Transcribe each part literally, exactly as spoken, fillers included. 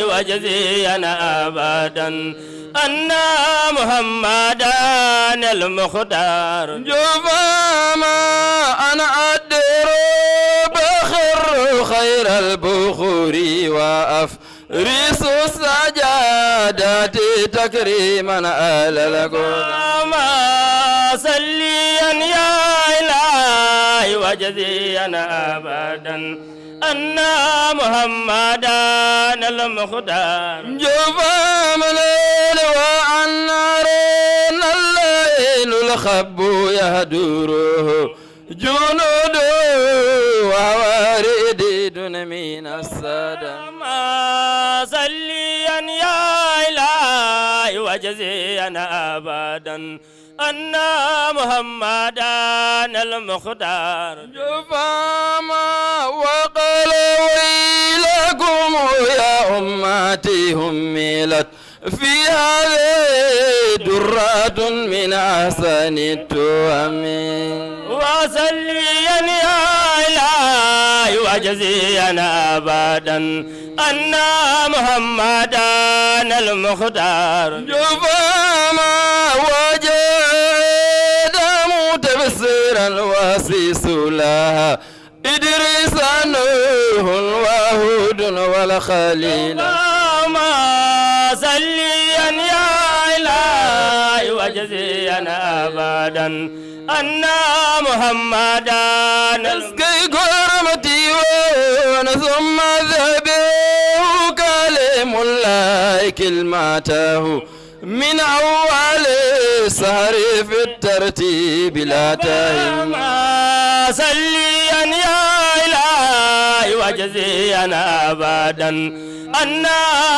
وجزيا أبدا أن محمدا المختار. جفا ما أنا أدر بخر خير البخور وأفرس السجادات تكريما على القدر. ما صليا يا إلهي وجزيا أبدا أن محمدا المختار. جفا من وأن نار الليل الخب يهدره جنود وهو رديد من السادة. ما صليا يا إلهي وجزيا أبدا أن محمدا المختار. جفا ما وقال ويلكم يا أمتي هملت في هذه درة من أحسن التهم. وصليا يا إلهي وجزيا أبدا أن محمدا المختار. جفا ما وجد متبصرا واسس لها إدريس نوح وهود والخليل. اللهم صليا يا إلهي وجزيا أبدا أن محمدا كي قرمتي ون ثم ذبيح كلم الله كلمته من أول سهر في الترتيب لا تهم. صليا يا إلهي وجزيا أبدا أن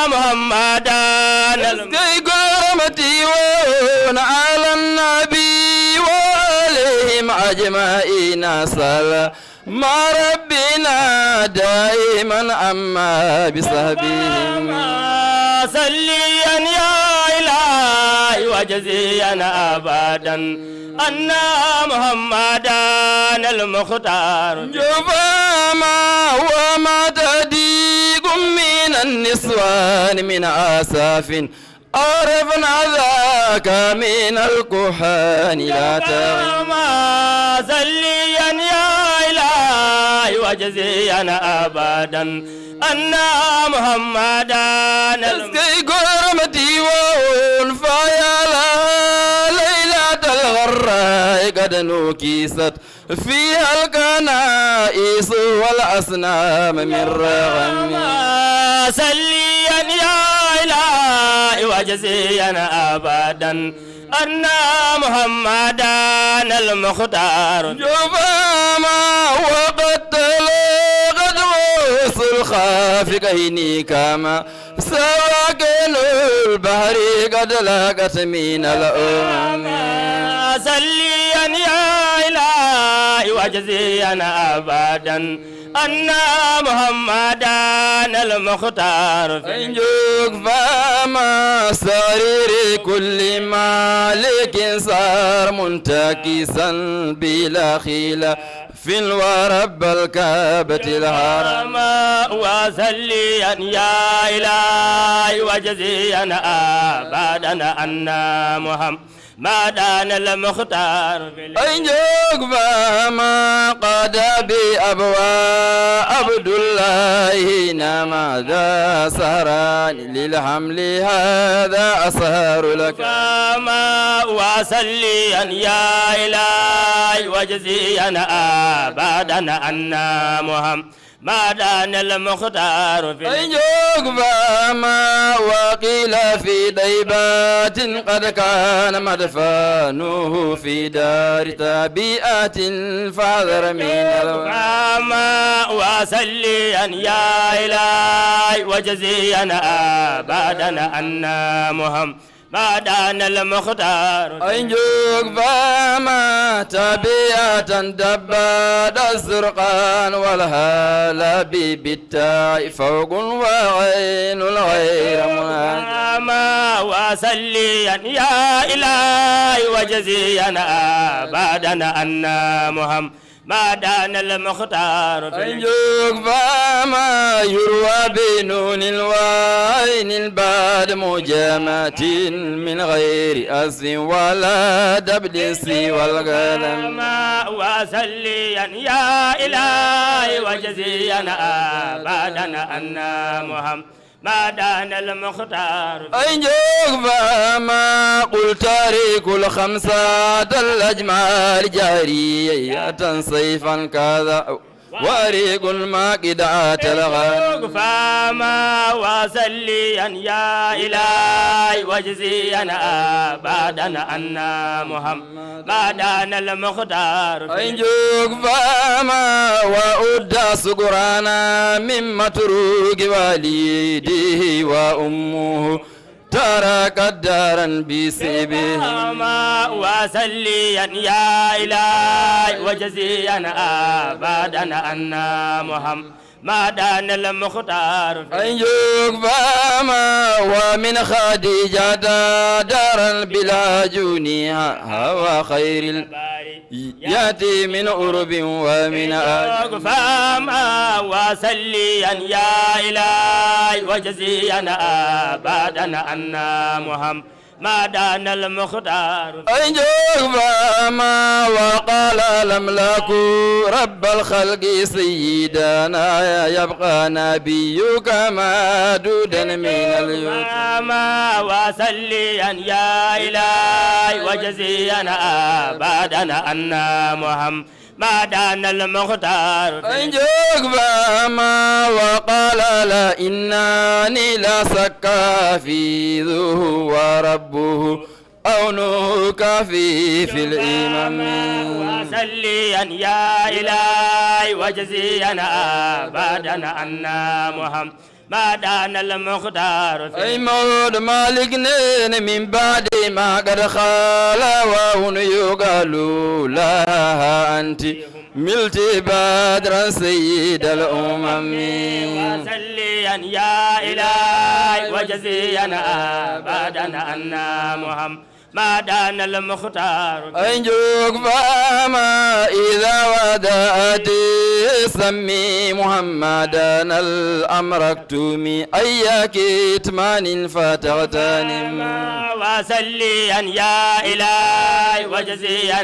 محمدا كي قرمتي ون على النبي وعليهم أجمعين صلى ما ربنا دائما أما بصحبهم. صليا يا إلهي وجزيا أبدا أن محمدا المختار. جفا ما وما تضيق من النسوان من آساف عرفنا ذاك من الكهان لا تغم. صليا يا إلهي وجزيا أبدا أن محمدا كي قرمتي وون فيا لها ليلة الغراء قد نكست فيها الكنائس والأصنام من رغم. صليا يا إلهي وجزيا أبدا أن محمدا المختار. جفا ما وقد تلقت غوث الخافق هني كما سواكن البحر قد لاقت من الأمم. صليا يا إلهي وجزيا أبدا أن محمدا المختار. إن جوك فما سرير كل مالك صار منتكسا بلا خلاف ورب الكعبة الحرام. وصليا يا إلهي وجزيا أبدا أن محمدا المختار في ال- أي جوك فما قد بي أبوا عبد الله نما ذا سهران للحمل هذا أسهر لك. فما وصليا يا إلهي وجزيا أبدا أن محمدا المختار في ال- أي جوك فما وقيل في ديبات قد كان مدفنه في دار تبيئة فاحذر من ال- فما وصليا يا إلهي وجزيا أبدا أن محمدا المختار. أي جوك فما تبيئة دباد الزرقان والهالة بالتاء فوق وعين الغير منعدم. فما وصليا يا إلهي وجزيا أبدا أن محمدا ما دان المختار في أن يكفى ما يروى بنون الوين بعد مجامة من غير أس ولا دبل سوى القلم. وصليا يا إلهي وجزيا أبدا أن محمدا المختار. أن يكفى ما قل تارك الخمسة الأجمال جارية سيفا كذا وريق ما قدعة الغنم. فما وصليا يا إلهي وجزيا أبدا أن محمدا المختار. أن يكفى ما ود سكرانا من متروك والده وأمه تركت دارا بسبه. وصليا يا إلهي وجزيا أبدا أن محمدا المختار. أن يكفى ما ومن خديجة دارا بلا جنيها هو خير ال- يأتي من عرب ومن عجم. فما وصليا يا إلهي وجزيا أبدا أن محمدا المختار. أن يكفى ما وقال الأملاك رب الخلق سيدنا يبقى نبيك مدودا من اليتم. فما وصليا يا إلهي وجزيا أبدا أن محمدا المختار. أن يكفى ما وقال لا إنني لا شك حفيظه وربه أو نكافي في الإمام. وصليا يا إلهي وجزيا أبدا أن محمدا المختار. أي مود مالك نين من بعد ما قد خال وهن يقال لها أنت ملت بدرا سيد الأمم. وصليا يا إلهي وجزيا أبدا أن محمدا المختار. أن يكفى ما إذا ودعت سمي محمدا الأمر اكتمي أي كتمان فتغتنم. وصليا يا إلهي وجزيا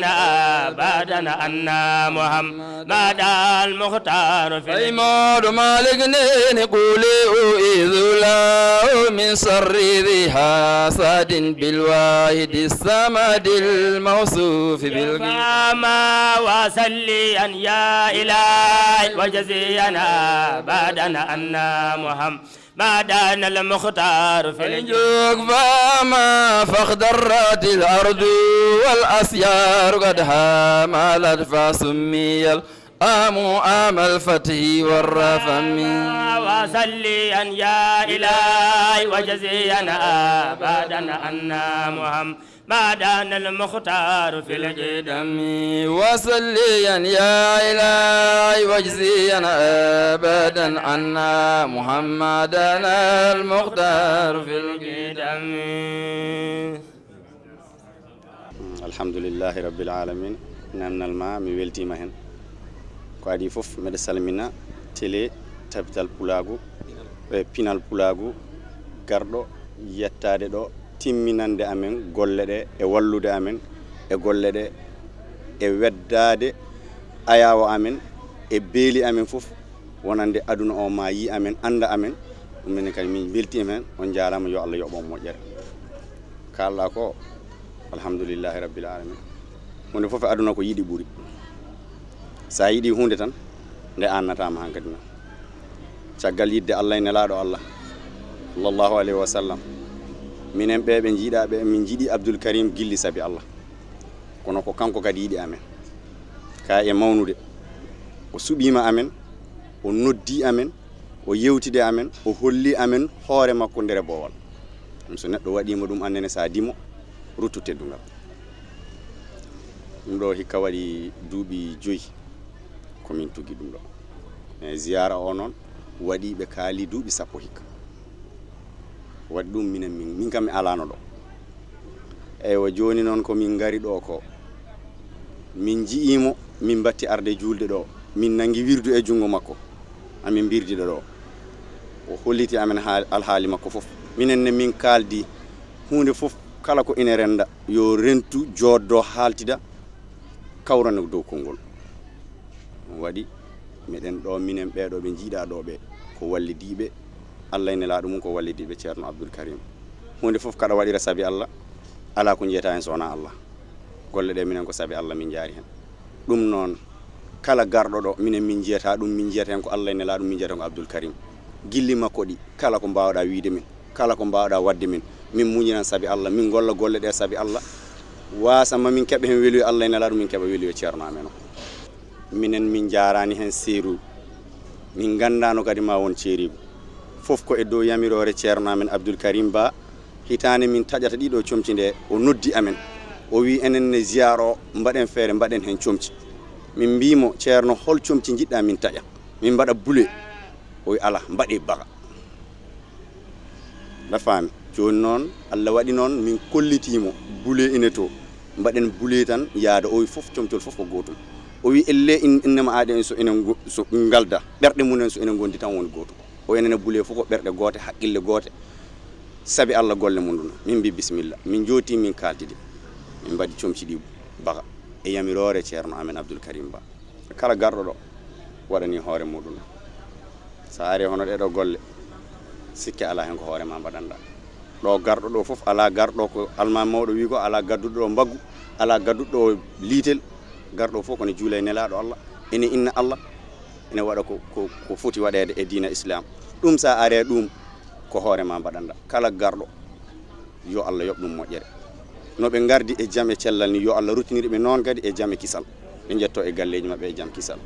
أبدا أن محمدا المختار. أي مود مالك نين قولي أعيذ له من شر ذي حسد بالواحد الصمد الموصوف بالغنى. فما وصليا يا إلهي وجزيا أبدا أن محمدا المختار. في أن يكفى ما فاخضرت الأرض والأشجار قد حملت فسمي العام عام الفتح والرفم. وصليا يا إلهي وجزيا أبدا أن محمدا المختار في القدم. وصليا يا إلهي وجزيا أبدا أن محمدا المختار في القدم. Alhamdulillahi rabbil alamin. Namdal ma, mi weltima hen. Ko adi fof, mbeɗa salmina télé Tabital Pulaagu e Pinal Pulaagu garɗo yettade ɗo, timminande amen golle ɗe e wallude amen e golle ɗe e weddade ayawo amen e beeli amen fof, wonande aduna o ma yi amen, anda amen. Ɗum minen kadi min beltima hen. On jarama, yo Allah yoɓ on moƴƴere. Kalɗa ko, alhamdulillahi rabbil alamin. Hunde fof e aduna ko yiɗi ɓuri. Sa yiɗi hunde tan, nde annatama hankadi noon. Caggal yidde Allah e nelaɗo Allah, sallallahu alayhi wa sallam, minen ɓe ɓe jiiɗa ɓe, min jiiɗi Abdul Karim gilli saabi Allah. Kono ko kanko kadi yiɗi amen. Ka e mawnude, o suɓima amen, o noddi amen, o yewtide amen, o holli amen hoore makko nder boowal. Ɗum so neɗɗo waɗima ɗum, annene sa dimo, ruttu teddungal. Ɗum ɗo hikka waɗi duuɓi joyi ko min tugi ɗum ɗo. E ziyara o noon waɗi ɓe kaali duuɓi sappo hikka. Waɗi ɗum minen min, min kam mi alano ɗo. Eywa, joni noon ko min ngari ɗo ko, min ji'imo, Min mbatti arde e juulde ɗo, min nanngi wirdu e junngo makko, amin mbirdi ɗo ɗo. O holliti amen haal-, alhaali makko fof. Minen ne min kaaldi huunde fof, kala ko ine rennda, yo rentu, jooddoo, haaltida, kawrana dow konngol. Ɗum waɗi, meɗen ɗo, minen ɓee ɗo ɓe njiiɗaa ɗo ɓe, ko wallidiiɓe Allah e Nelaaɗo mum, ko wallidiiɓe Ceerno Abdul Karim. Huunde fof kaɗa waɗira sabi Allah, alaa ko njeyataa heen so wonaa Allah. Golle ɗe minen ko sabi Allah min njaari heen. Ɗum noon, kala garɗo ɗo, minen min njeyataa ɗum, min njeyata heen ko Allah e Nelaaɗo mum, min njeyata heen ko Abdul Karim. Gilli makko ɗi, kala ko mbaawɗaa wiyde min, kala ko mbaawɗaa waɗde min, min muñiran sabi Allah, min ngolla golle ɗe sabi Allah. Waasa ma min keɓa heen weluyo Allah e Nelaaɗo, min keɓa weluyo Ceerno amen o. Minen min njaaraani heen seeruuɓe, min nganndaano kadi ma won ceeriiɓe. Fof ko e dow yamiroore Ceerno amen Abdul Karim Ba, hitaande min taƴata ɗiɗo comci nde, o noddi amen. O wii enen ne ziyaara o, mbaɗen feere, mbaɗen heen comci. Min mbii mo, "Ceerno, hol comci njiɗɗaa min taƴa? Min mbaɗa bule." O wii, "Alaa, mbaɗee baga." Mbaɗa faami? Jooni noon, Allah waɗi noon, min kollitii mo bule ine to. Mbaɗen bule tan yaada. O wii fof, comcol fof ko gootum. O wii, "Ellee in-, innama aade en so enen ngo-, so ngalda, ɓerɗe mum en so enen ngondi tan woni gootum." O wi enen e bule fof ko ɓerɗe goote, haqqille goote. Sabi Allah golle mum ɗum. Min mbii, "Bisimilla." Min njooti, min kaaltidi. Min mbaɗi comci ɗi baga e yamiroore Ceerno amen Abdul Karim Ba. Kala garɗo ɗo waɗani hoore muɗum. So a ari hono ɗee ɗo golle, sikke alaa heen ko hoore ma mbaɗanɗa. Ɗo garɗo ɗo fof alaa garɗo ko almaami mawɗo wi ko alaa gadduɗo ɗo mbaggu, alaa gadduɗo ɗo liitel. Garɗo fof kono juula e Nelaaɗo Allah, ene inna Allah, ene waɗa ko, ko, ko foti waɗeede e diina Islam. Ɗum so a ari e ɗum ko hoore ma mbaɗanɗa. Kala garɗo yo Allah yoɓ ɗum moƴƴere. No ɓe ngardi e jam e cellal ni, yo Allah ruttinir ɓe noon kadi e jam e kisal. Ɓe njetto e galleeji maɓɓe e jam kisal.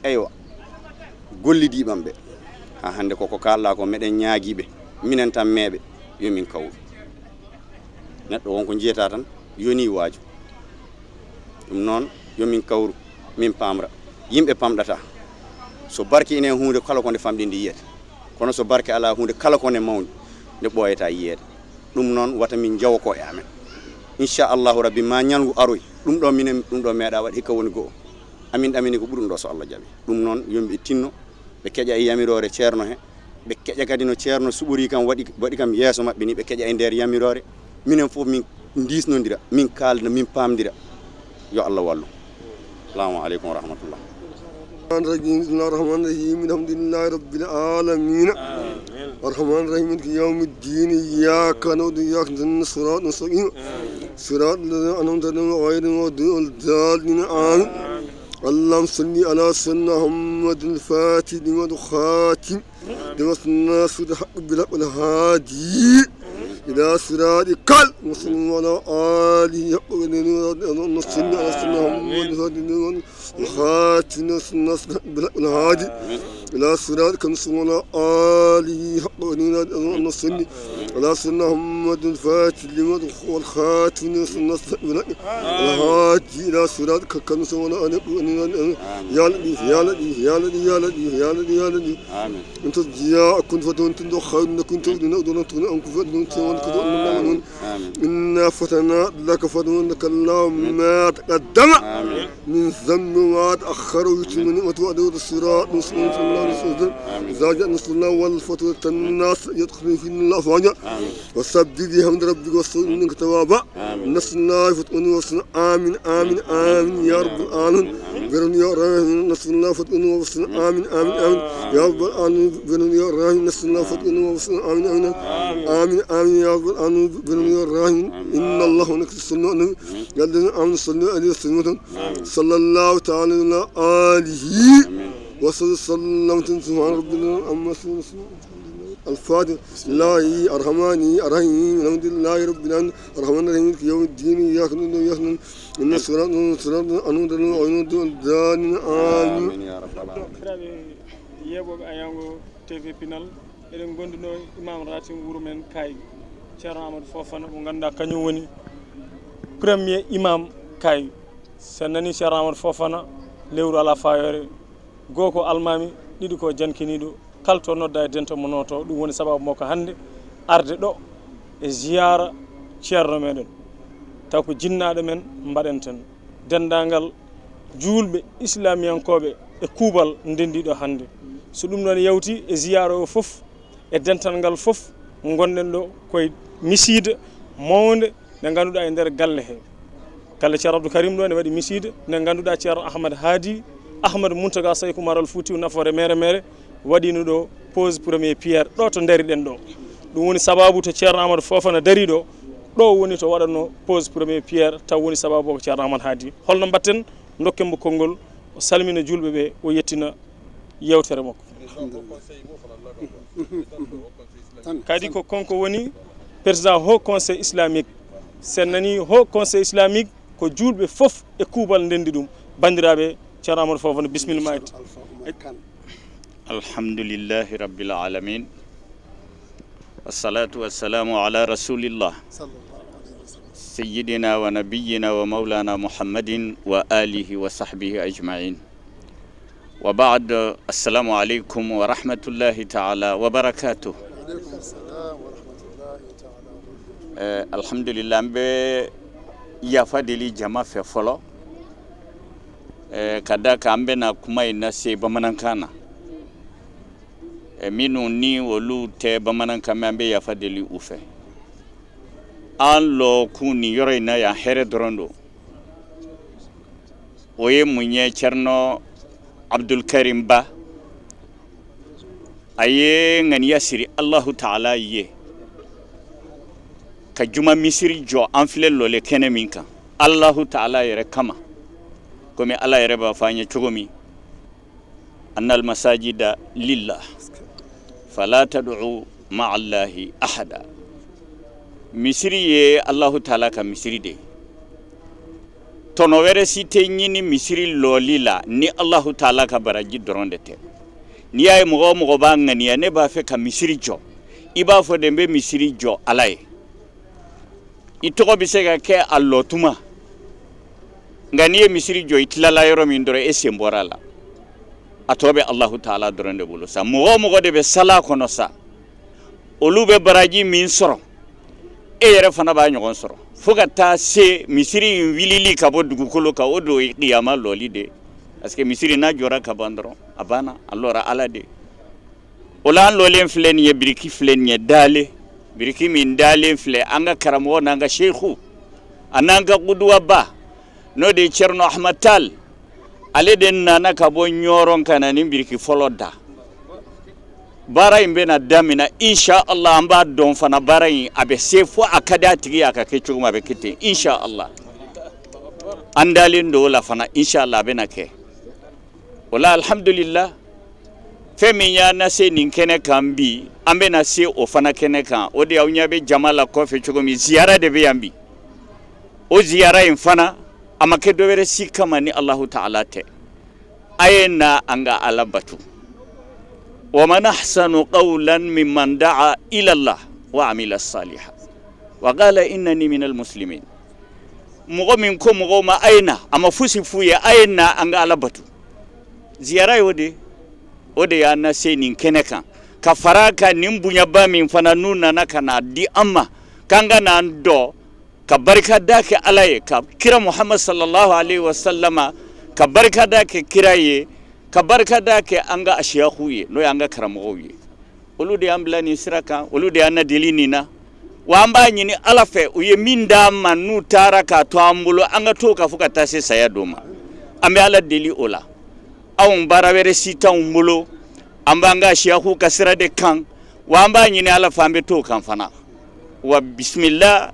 Eywa, gollidiiɓe am ɓe, haa hannde koko kaalɗaa ko, meɗen ñaagii ɓe, minen tan meeɓe, yo min kawru. Neɗɗo won ko njiyataa tan, yonii waaju. Ɗum noon, yo min kawru, min paamra. Yimɓe pamɗataa. So barke ine e huunde, kala ko nde famɗi nde yiyete. Kono so barke alaa huunde, kala ko nde mawni, nde ɓooyataa yiyeede. Ɗum noon, wata min njawo ko e amen. Inchallahu Rabbi, ma ñalngu aroy, ɗum ɗo minen, ɗum ɗo meeɗaa waɗ, hikka woni go'o. Amin ɗamini ko ɓuri ɗum ɗo so Allah jaɓi. Ɗum noon, yo ɓe tinno, ɓe keƴa e yamiroore Ceerno he, ɓe keƴa kadi no Ceerno suɓori kam, waɗi, waɗi kam yeeso maɓɓe ni, ɓe keƴa e nder yamiroore. Minen fof min ndiisnondira, min kaalda, min paamdira. Yo Allah wallu. Assalamu aleykum wa rahmatullah. الرحمن الرحيم. بسم الله الرحمن الرحيم. الحمد لله رب العالمين. الرحمن الرحيم. مالك يوم الدين. إياك نعبد وإياك نستعين. صراط المستقيم. صراط الذين أنعمت عليهم غير المغضوب عليهم ولا الضالين. آمين. اللهم صل على سيدنا محمد الفاتح لما أغلق والخاتم لما سبق ناصر الحق بالحق والهادي إلى صراطك المستقيم وعلى آله حق قدره ومقداره العظيم. اللهم صل على سيدنا محمد الفاتح لما أغلق والخاتم لما سبق ناصر الحق بالحق والهادي إلى صراطك المستقيم وعلى آله حق قدره ومقداره العظيم. اللهم صل على سيدنا محمد الفاتح لما أغلق والخاتم لما سبق ناصر الحق بالحق والهادي إلى صراطك المستقيم وعلى آله حق قدره ومقداره العظيم. يا لطيف، يا لطيف، يا لطيف، يا لطيف، يا لطيف، يا لطيف. آمين. إن تجزيا كن فتون تندو خير لكم تؤذن أو دون تؤذن أنكم فأذن سوى لكم تؤذن. آمين. إنا فتحنا لك فتحا لك الله ما تقدم من ذنب وما تأخر ويتم نعمته عليك ويهديك صراطا مستقيما. آمين. إذا جاء نصر الله والفتح وتأتى الناس يدخلون في دين الله أفواجا. آمين. فسبح بحمد ربك واستغفره إنه كان توابا. آمين. نصر الله فتح وسنة. آمين، آمين، آمين يا رب العالمين. برحمتك يا أرحم الراحمين. نصر الله فتح وسنة. آمين، آمين، آمين يا رب العالمين. برحمتك يا أرحم الراحمين. نصر الله فتح وسنة. آمين، آمين، آمين. آمين، آمين يا رب العالمين. برحمتك يا أرحم الراحمين. إن الله وملائكته يصلون على النبي. يا أيها الذين آمنوا صلوا عليه وسلموا تسليما. صلى الله تعالى على آله وصحبه وسلم. سبحان ربنا عما يصفون. الفاتحة. بسم الله الرحمن الرحيم. الحمد لله رب العالمين. الرحمن الرحيم. مالك يوم الدين. إياك نعبد وإياك نستعين. اهدنا الصراط المستقيم. صراط الذين أنعمت عليهم غير المغضوب عليهم ولا الضالين. آمين. آمين يا رب العالمين. Yeeɓooɓe Ayango T V Pinal, eɗen ngonduno Imam Ratib wuro men Kayga, Ceerno Amadou Fofana, mo ngannduɗaa kañum woni premier imam Kayga. So en nanii Ceerno Amadou Fofana, lewru alaa faayoore, goo ko almaami, ɗiɗi ko jankiniiɗo, kala to nodda e dento mo nooto. Ɗum woni sababu makko hannde arde ɗo e ziyaara ceerno meɗen. Taw ko jinnaaɗo men mbaɗenten. Denndaangal juulɓe islamiyankooɓe e kuubal ndendiiɗo hannde. So ɗum ɗoon yawti e ziyaara o fof, e dental ngal fof, ngonɗen ɗo koye misiida mawnde nde ngannduɗaa e nder galle he. Galle Ceerno Abdou Karim ɗo ne waɗi misiida nde ngannduɗaa Ceerno Ahmad Haadi, Ahmad Muntaga Sayku Umar Al Fuutiyu Nafoore Meere Meere waɗino ɗo pose premier pierre ɗo to ndariɗen ɗo. Ɗum woni sababu to Ceerno Amadou Fofana dari ɗo, ɗo woni to waɗatno pose premier pierre, taw woni sababu o ko Ceerno Amadou Haadi. Holno mbatten? Ndokken mo konngol, o salmina juulɓe ɓe, o yettina yewtere makko. Kadi ko kanko woni président Haut Conseil Islamique. Sen nani Haut Conseil Islamique ko juulɓe fof e kuubal ndenndi ɗum. Banndiraaɓe, Ceerno Amadou Fofana, bisimilla ma. Alhamdulillahi Rabbil Alamin. Wassalatu wassalamu ala Rasulillah. Sayyidina wa nabiyyina wa maulana Muhammadin wa alihi wa sahbihi ajma'in. Wa ba'd, assalamu alaikum wa rahmatullahi ta'ala wa barakatuh. Eh, alhamdulillah, an bɛ yafa deli jama fɛ fɔlɔ. Eh, ka da kan an bɛna kuma in na se bamanankan na. Eh, minnu ni olu tɛ bamanankan mɛn, an bɛ yafa deli u fɛ. An lɔ kun ni yɔrɔ in na yan, hɛrɛ dɔrɔn don. O ye mun ye? Cerno Abdul Karim Ba, a ye ŋaniya siri Allahu Taala ye, ka juma misiri jɔ an filɛ lɔle kɛnɛ min kan, Allahu Taala yɛrɛ kama, komi Ala yɛrɛ b'a fɔ an ye cogo min, anna almasajida lillah, fala tad'u ma'a Allahi ahada. Misiri ye Allahu Taala ka misiri de ye. Tɔnɔ wɛrɛ si tɛ ɲini misiri lɔli la ni Allahu Taala ka baraji dɔrɔn de tɛ. N'i y'a ye mɔgɔ o mɔgɔ b'a ŋaniya, ne b'a fɛ ka misiri jɔ, i b'a fɔ de, n bɛ misiri jɔ Ala ye. I tɔgɔ bɛ se ka kɛ a lɔ tuma, nka n'i ye misiri jɔ, i tilala yɔrɔ min dɔrɔn, e sen bɔra a la. A tɔ bɛ Allahu Taala dɔrɔn de bolo sa. Mɔgɔ o mɔgɔ de bɛ sala kɔnɔ sa, olu bɛ baraji min sɔrɔ, e yɛrɛ fana b'a ɲɔgɔn sɔrɔ, fo ka taa se misiri in wilili ka bɔ dugukolo kan, o don kiyama lɔli de. Parce que misiri n'a jɔra ka ban dɔrɔn, a banna, a lɔra Ala de. O la, an lɔlen filɛ nin ye, biriki filɛ nin ye dalen, biriki min dalen filɛ an ka karamɔgɔ n'an ka seku, a n'an ka kuduwaba, n'o de ye Cerno Ahmad Tal. Ale de nana ka bɔ Ɲɔrɔn ka na nin biriki fɔlɔ da. Baara in bɛna damina, insha Allah, an b'a dɔn fana, baara in, a bɛ se fo a ka di a tigi ye, a ka kɛ cogo min, a bɛ kɛ ten, insha Allah. An dalen don o la fana, insha Allah, a bɛna kɛ. O la, alhamdulillah, fɛn min y'an lase nin kɛnɛ kan bi, an bɛna se o fana kɛnɛ kan. O de, aw ɲɛ bɛ jama la kɔfɛ cogo min, ziyara de bɛ yan bi. O ziyara in fana, a ma kɛ dɔ wɛrɛ si kama ni Allahu Taala tɛ. A ye na an ka Ala batu. Wa man ahsanu qawlan mimman da'a ila Allah wa amila salihan wa qala innani minal muslimin. Mɔgɔ min ko mɔgɔw ma, a ye na, a ma fosi f'u ye, a ye na an ka Ala batu. Ziyara ye o de, o de y'an lase nin kɛnɛ kan, ka fara kan nin bonyaba min fana n'u nana ka na di an ma, k'an ka n'an dɔ, ka barika da kɛ Ala ye, ka kira Muhammad sallallahu alaihi wasallama, ka barika da kɛ kira ye, ka barika da kɛ an ka asiyaku ye, n'o y'an ka karamɔgɔw ye. Olu de y'an bila nin sira kan, olu de y'an ladeli nin na. Wa an b'a ɲini Ala fɛ, u ye min d'an ma, n'u taara k'a to an bolo, an ka to ka fo ka taa se saya don ma. An bɛ Ala deli o la. Anw, baara wɛrɛ si t'anw bolo, an b'an ka siyaku ka sira de kan, wa an b'a ɲini Ala fɛ, an bɛ to kan fana. Wa bisimila.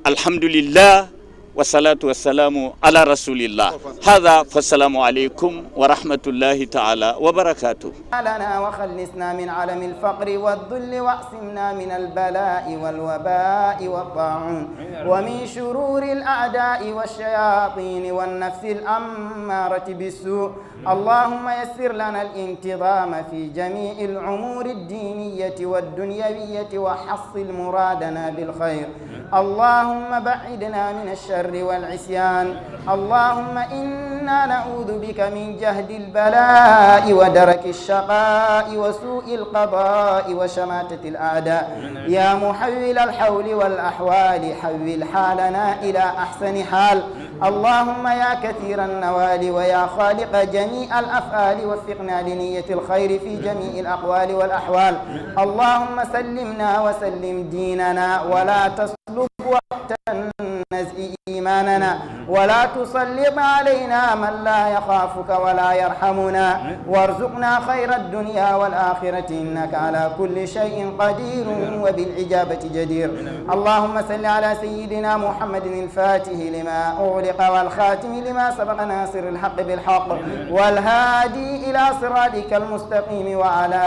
Alhamdulillah, wassalatu wassalamu ala rasulillah. Hadha, fassalamu alaikum wa rahmatullahi ta'ala wa barakatuh. لنا وخلصنا من علم الفقر والذل واعصمنا من البلاء والوباء والطاعون ومن شرور الأعداء والشياطين والنفس الأمارة بالسوء. اللهم يسر لنا الانتظام في جميع الأمور الدينية والدنيوية وحصل مرادنا بالخير. اللهم بعدنا من الشر والعصيان. اللهم إنا نعوذ بك من جهد البلاء ودرك الشقاء وسوء القضاء وشماتة الأعداء. يا محول الحول والأحوال، حول حالنا إلى أحسن حال. اللهم يا كثير النوال ويا خالق جميع الأفعال، وفقنا لنية الخير في جميع الأقوال والأحوال. اللهم سلمنا وسلم ديننا، ولا تسلب وقت النزع إيماننا، ولا تسلط علينا من لا يخافك ولا يرحمنا، وارزقنا خير الدنيا والآخرة، إنك على كل شيء قدير وبالإجابة جدير. اللهم صل على سيدنا محمد الفاتح لما أغلق والخاتم لما سبق ناصر الحق بالحق والهادي إلى صراطك المستقيم وعلى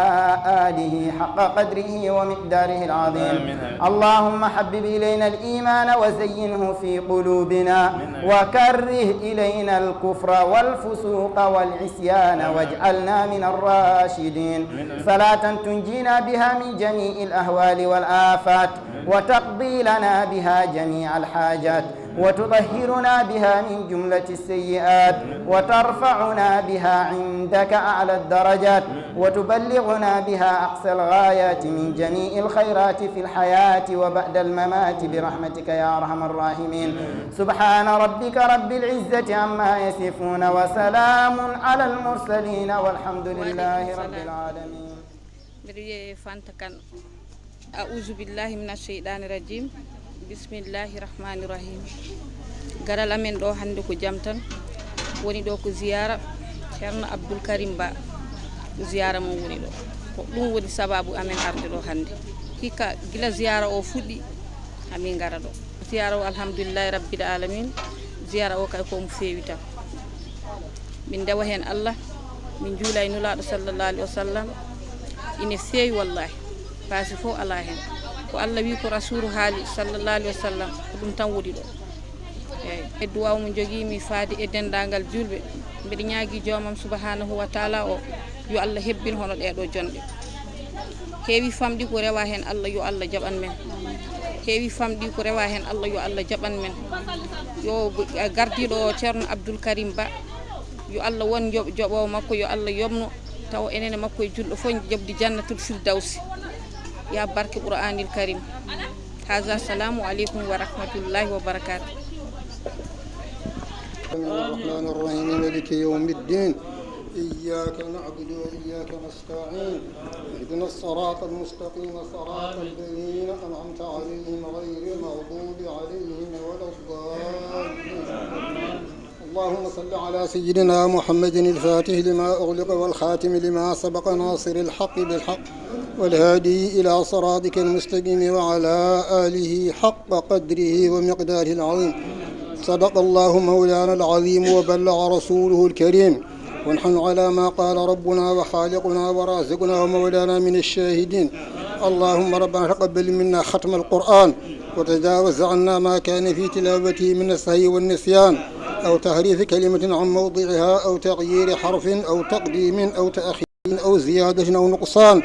آله حق قدره ومقداره العظيم. آمين. اللهم حبب إلينا الإيمان وزينه في قلوبنا وكره إلينا الكفر والفسوق والعصيان واجعلنا من الراشدين. صلاة تنجينا بها من جميع الأهوال والآفات وتقضي لنا بها جميع الحاجات وتطهرنا بها من جملة السيئات وترفعنا بها عندك أعلى الدرجات وتبلغنا بها أقصى الغايات من جميع الخيرات في الحياة وبعد الممات برحمتك يا أرحم الراحمين. سبحان ربك رب العزة عما يصفون وسلام على المرسلين والحمد لله رب العالمين. Mbiɗo wiyee Fanta Kane. Auzu billahi mina sheyɗani rajim. Bismillahi rahmani rahim. Garal amen ɗo hannde ko jam tan. Woni ɗo ko ziyara Ceerno Abdoul Karim Ba. Ko ziyara mum woni ɗo. Ko ɗum woni sababu amen arde ɗo hannde. Hikka gila ziyara o fuɗɗi, amin ngara ɗo. Ziyara o, alhamdulillahi rabbil alamin. Ziyara o kay ko mo feewi tan. Min ndewa heen Allah, min njuula e Nulaaɗo sallallahu alaihi wasallam. Ine feewi wallahi. Paasi fof alaa heen. Ko Allah wi, ko Rasuulu haali sallallahu alaihi wasallam, ko ɗum tan woni ɗo. Eeyi. E duwaaw mo njogiimi faade e denndaangal juulɓe, mbiɗa ñaagii joomam subhanahu wa taala o, yo Allah hebbin hono ɗee ɗo jonɗe. Heewi famɗi ko rewa heen Allah, yo Allah jaɓan men. Heewi famɗi ko rewa heen Allah, yo Allah jaɓan men. Yo gardiiɗo o Ceerno Abdoul Karim Ba, yo Allah won joɓ-, joɓoowo makko, yo Allah yoɓno, tawa enen e makko e julɗo fof joɓdi jannatul firdawsi. Ya barke Qur'anil Karim. Haza, salamu aleykum wa rahmatullahi wa barakatuh. الرحمن الرحيم. مالك يوم الدين. إياك نعبد وإياك نستعين. اهدنا الصراط المستقيم، صراط الذين أنعمت عليهم غير المغضوب عليهم ولا الضالين. اللهم صل على سيدنا محمد الفاتح لما أغلق والخاتم لما سبق ناصر الحق بالحق والهادي إلى صراطك المستقيم وعلى آله حق قدره ومقداره العظيم. صدق الله مولانا العظيم وبلغ رسوله الكريم، ونحن على ما قال ربنا وخالقنا ورازقنا ومولانا من الشاهدين. اللهم ربنا تقبل منا ختم القرآن، وتجاوز عنا ما كان في تلاوته من السهو والنسيان، أو تحريف كلمة عن موضعها، أو تغيير حرف، أو تقديم أو تأخير، أو زيادة أو نقصان،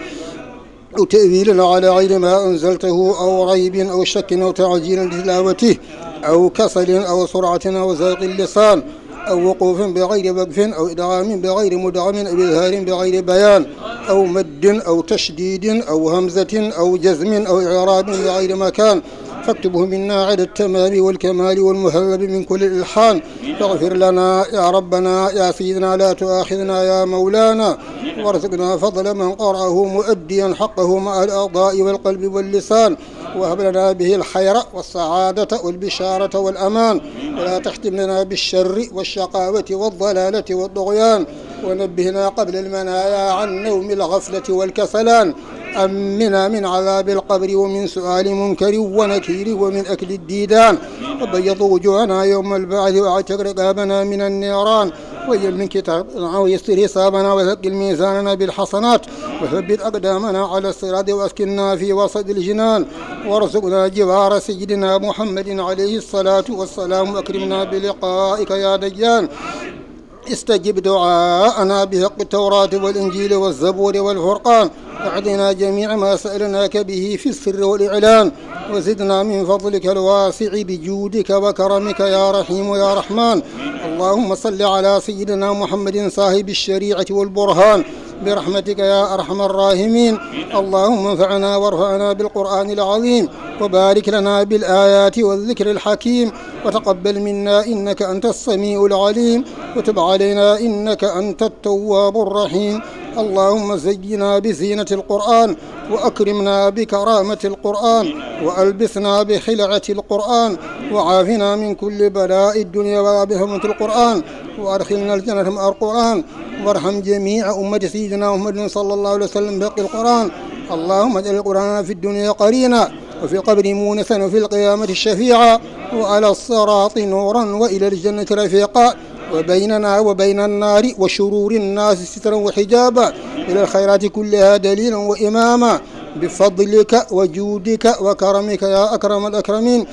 أو تأويل على غير ما أنزلته، أو ريب أو شك أو تعجيل لتلاوته، أو كسل أو سرعة أو زيغ اللسان، أو وقوف بغير وقف، أو إدغام بغير مدغم، أو إظهار بغير بيان، أو مد أو تشديد أو همزة أو جزم أو إعراب بغير مكان، فاكتبه منا على التمام والكمال والمهذب من كل الإلحان. فاغفر لنا يا ربنا يا سيدنا، لا تؤاخذنا يا مولانا، وارزقنا فضل من قرأه مؤديا حقه مع الأعضاء والقلب واللسان، وهب لنا به الخير والسعادة والبشارة والأمان، ولا تختم لنا بالشر والشقاوة والضلالة والطغيان، ونبهنا قبل المنايا عن نوم الغفلة والكسلان، أمنا من عذاب القبر ومن سؤال منكر ونكير ومن أكل الديدان، وبيض وجوهنا يوم البعث، وأعتق رقابنا من النيران، ويمن كتابنا ويسر حسابنا وثقل ميزاننا بالحسنات، وثبت أقدامنا على الصراط وأسكننا في وسط الجنان، وارزقنا جوار سيدنا محمد عليه الصلاة والسلام، وأكرمنا بلقائك يا ديان. استجب دعاءنا بحق التوراة والإنجيل والزبور والفرقان، أعطنا جميع ما سألناك به في السر والإعلان، وزدنا من فضلك الواسع بجودك وكرمك يا رحيم يا رحمن. اللهم صل على سيدنا محمد صاحب الشريعة والبرهان برحمتك يا أرحم الراحمين. اللهم انفعنا وارفعنا بالقرآن العظيم وبارك لنا بالآيات والذكر الحكيم، وتقبل منا إنك أنت السميع العليم، وتب علينا إنك أنت التواب الرحيم. اللهم زينا بزينة القرآن، وأكرمنا بكرامة القرآن، وألبسنا بخلعة القرآن، وعافنا من كل بلاء الدنيا وبحرمة القرآن، وأدخلنا الجنة مع القرآن، وارحم جميع أمة سيدنا محمد صلى الله عليه وسلم بحق القرآن. اللهم اجعل القرآن في الدنيا قرينا، وفي القبر مونسا، وفي القيامة شفيعا، وعلى الصراط نورا، وإلى الجنة رفيقا، وبيننا وبين النار وشرور الناس سترا وحجابا، إلى الخيرات كلها دليلا وإماما، بفضلك وجودك وكرمك يا أكرم الأكرمين.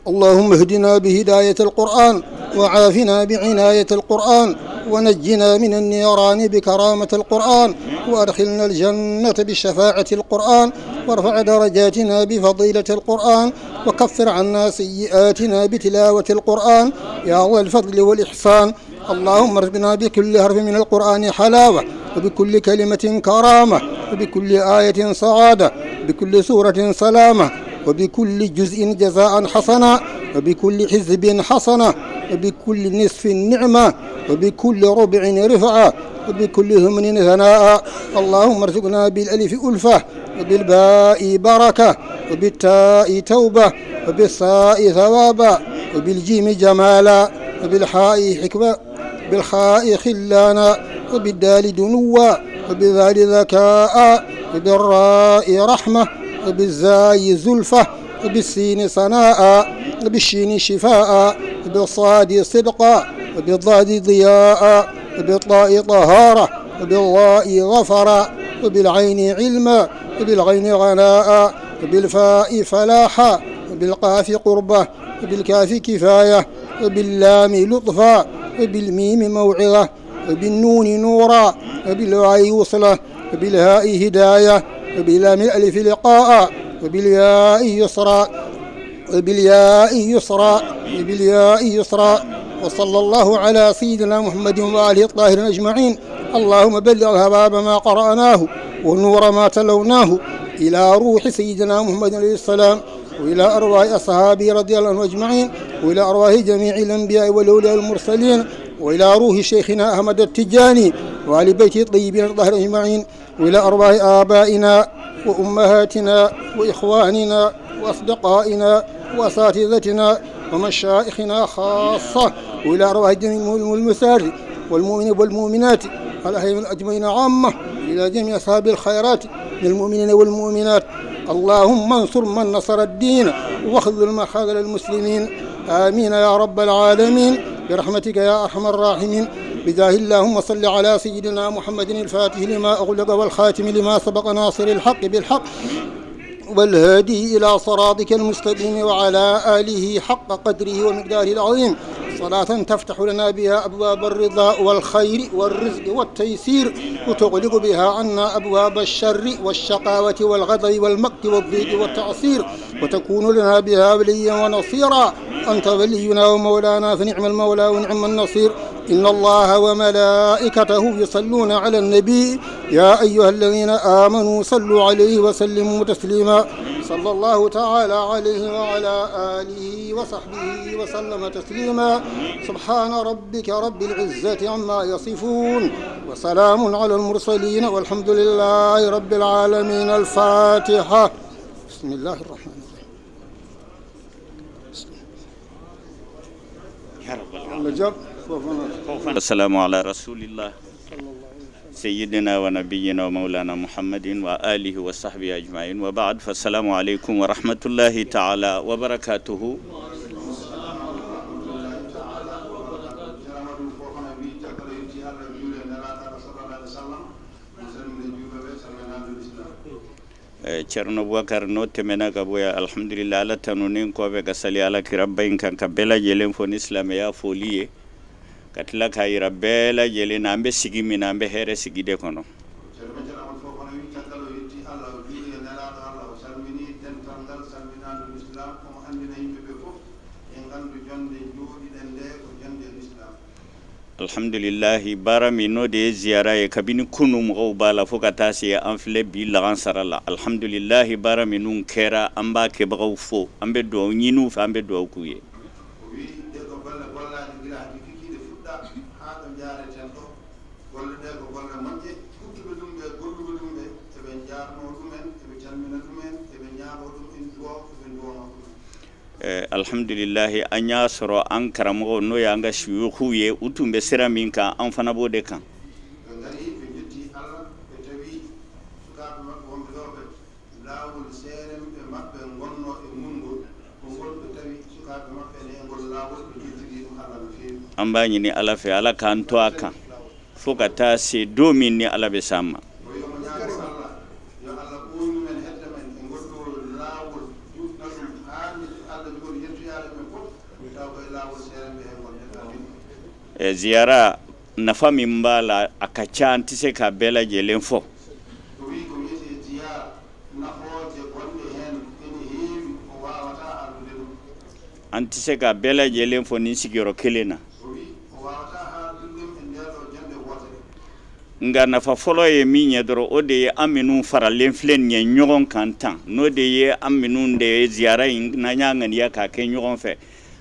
اللهم اهدنا بهداية القرآن، وعافنا بعناية القرآن، ونجنا من النيران بكرامة القرآن، وأدخلنا الجنة بشفاعة القرآن، وارفع درجاتنا بفضيلة القرآن، وكفر عنا سيئاتنا بتلاوة القرآن يا ذا الفضل والإحسان. اللهم ارزقنا بكل حرف من القرآن حلاوة، وبكل كلمة كرامة، وبكل آية سعادة، وبكل سورة سلامة، وبكل جزء جزاء حسنا، وبكل حزب حسنة، وبكل نصف نعمة، وبكل ربع رفعة، وبكل ثمن ثناء. اللهم ارزقنا بالألف ألفة، وبالباء بركة، وبالتاء توبة، وبالثاء ثوابا، وبالجيم جمالا، وبالحاء حكمة، بالخاء خلانا، وبالدال دنوا، وبالذال ذكاء، وبالراء رحمة، وبالزاي زلفة، وبالسين ثناء، وبالشين شفاء، وبالصاد صدقا، وبالضاد ضياء، وبالطاء طهارة، وبالظاء ظفرا، وبالعين علما، وبالغين غناء، وبالفاء فلاحا، وبالقاف قربة، وبالكاف كفاية، وباللام لطفا، وبالميم موعظة، وبالنون نورا، وبالواو وصلة، وبالهاء هداية، وبلام الألف لقاء، وبالياء يسرا، وبالياء يسرا، وبالياء يسرا. وصلى الله على سيدنا محمد وآله الطاهرين أجمعين. اللهم بلغ ثواب ما قرأناه ونور ما تلوناه إلى روح سيدنا محمد عليه السلام، وإلى أرواح أصحابه رضي الله عنهم أجمعين، وإلى أرواح جميع الأنبياء والأولياء والمرسلين، وإلى روح شيخنا أحمد التجاني وآل بيته الطيبين الطاهرين أجمعين، وإلى أرواح آبائنا وأمهاتنا وإخواننا وأصدقائنا وأساتذتنا ومشايخنا خاصة، وإلى أرواح جميع المسلمين والمؤمنين والمؤمنات الأحياء أجمعين عامة، إلى جميع أصحاب الخيرات من المؤمنين والمؤمنات. اللهم انصر من نصر الدين، واخذل من خذل المسلمين. آمين يا رب العالمين، برحمتك يا أرحم الراحمين. بجاه اللهم صل على سيدنا محمد الفاتح لما أغلق والخاتم لما سبق ناصر الحق بالحق والهادي إلى صراطك المستقيم وعلى آله حق قدره ومقداره العظيم. صلاة تفتح لنا بها أبواب الرضا والخير والرزق والتيسير، وتغلق بها عنا أبواب الشر والشقاوة والغضب والمقت والضيق والتعسير، وتكون لنا بها وليا ونصيرا. أنت ولينا ومولانا فنعم المولى ونعم النصير. إن الله وملائكته يصلون على النبي، يا أيها الذين آمنوا صلوا عليه وسلموا تسليما. صلى الله تعالى عليه وعلى آله وصحبه وسلم تسليما. سبحان ربك رب العزة عما يصفون، وسلام على المرسلين، والحمد لله رب العالمين. الفاتحة. بسم الله الرحمن الرحيم. Yo Rabbi Allah jaɓ. Fof noon. Assalamu ala rasulillah, sayyidina wa nabiyyina wa maulana Muhammadin wa alihi wa sahbihi ajmain, wa baad, fa assalamu aleykum wa rahmatullahi taala wa barakatuhu. E, Ceerno Boubacar no temena ka boya, alhamdulillah, ala tanuninkooɓe ka sali ala kira bayin kan, ka bela jelen fo ni silameya foliye, ka tila ka yira bela jelen na mbe sigimi na mbe here sigide kono. Ceerno Boubacar Amadou fof kono wi caggal o yetti Allah, o juuli e nelaaɗo Allah, o salmini dental ngal salminaandu l'islam, omo anndina yimɓe ɓe fof e nganndu jonnde jooɗiɗen nde ko jonnde l'islam. Alhamdulillahi, baara min no de ye ziyara ye kabini kunu, mɔgɔw b'a la fo ka taa se an filɛ bi lahansara la. Alhamdulillahi, baara minnu kɛra, an b'a kɛbagaw fo, an bɛ dugawu ɲini u fɛ, an bɛ dugawu k'u ye. O wi ɗe ko golle gollaaɗe gila hade kikiiɗe fuɗɗa haa ɗo njaareten ɗo. Golle ɗe ko golle moƴƴe, ɓurtuɓe ɗum ɓe, golluɓe ɗum ɓe, eɓe njaarnoo ɗumen, eɓe calmina ɗumen, eɓe ñaago ɗum en duwaw, eɓe nduwanoo ɗumen. Eh, alhamdulillahi, an y'a sɔrɔ an karamɔgɔ n'o y'an ka suyuku ye, u tun bɛ sira min kan, an fana b'o de kan. Ɓe ngari, ɓe njetti Allah, ɓe tawi sukaaɓe maɓɓe wonɓe ɗo ɓe, laawol seeremɓe maɓɓe ngonnoo e mun ngol, ko ngol ɓe tawi sukaaɓe maɓɓe ne e ngol laawol, ɓe njettiri ɗum Allah no feewi. An b'a ɲini Ala fɛ, Ala k'an to a kan. Fo ka taa se don min ni Ala bɛ s'an ma. E, ziyara nafa min b'a la, a ka ca, an tɛ se ka bɛɛ lajɛlen fɔ. An tɛ se ka bɛɛ lajɛlen fɔ nin sigiyɔrɔ kelen na. Nka nafa fɔlɔ ye min ye dɔrɔn, o de ye an minnu faralen filɛ nin ye ɲɔgɔn kan tan, n'o de ye an minnu de ye ziyara in, n'an y'a ŋaniya k'a kɛ ɲɔgɔn fɛ.